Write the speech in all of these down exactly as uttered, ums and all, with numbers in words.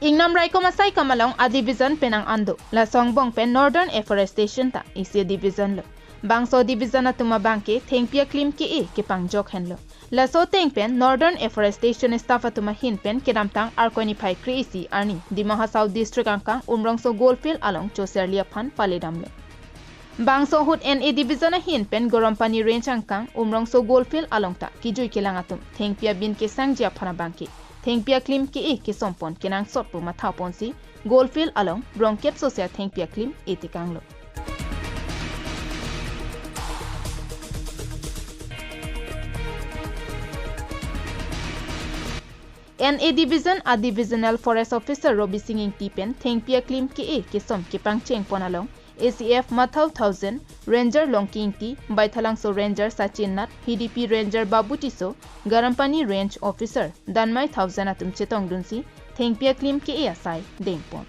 Ingnam raikom asai kamalong a division penang ando, laso angbong pen Northern Afforestation ta isi division lo. Bangso division atum abangke thengpi aklim ke-e kepangjok henlo. Laso ateng pen Northern Afforestation staff atum ahin pen kedamtang Arkoi niphai kre-isi arni Dima Hasao District angkang Umrongso Goldfield along choserli aphan paledamlo. Bangso ahut N A Division ahin pen Garampani Range angkang Umrongso Goldfield along ta kejui kelang atum thengpi abin kesangji aphan abangke thengpi aklim ke-e kesompon kenangsot pu mathaponsi Goldfield along brongkep sose athengpi aklim etekanglo. N A Division a Divisional Forest Officer Robi Sing Ingti pen thengpi aklim ke-e kesom kepangchengpon along A C F Mathau Thousand, Ranger Longki Ingti, Baithalangso Ranger Sachin Nath, H D P Ranger Babu Tisso, Garampani Range Officer Danmai Thousand atum chetongdunsi thengpi aklim ke-e asai dengpon.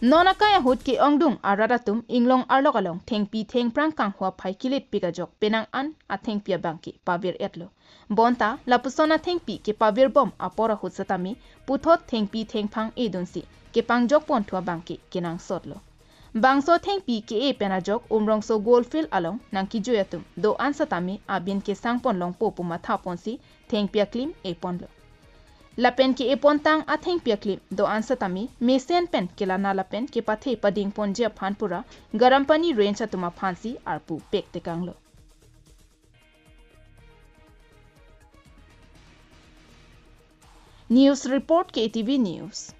Non akai ahut ke-ongdung arat atum inglong arlok along thengpi thengphrang kanghua phai kilitpik ajok penang an athengpi abangke pavir-etlo. Bonta lapuson athengpi kepavirbom apor ahut setame puthot thengpi thengphang edunsi kepangjokponthu abangke kenangsotlo. Bangso thengpi ke-e pen ajok Umrongso Goldfield along nangkejui atum do-an setame abin kesangpon longpo pu mathaponsi thengpi aklim eponlo. Lapen ke-epontang athengpi aklim do-an setame mesen pen kelana lapen kepathe padingponji aphan pura Garampani Range atum aphansi arpu pektekanglo. News report, K T V News.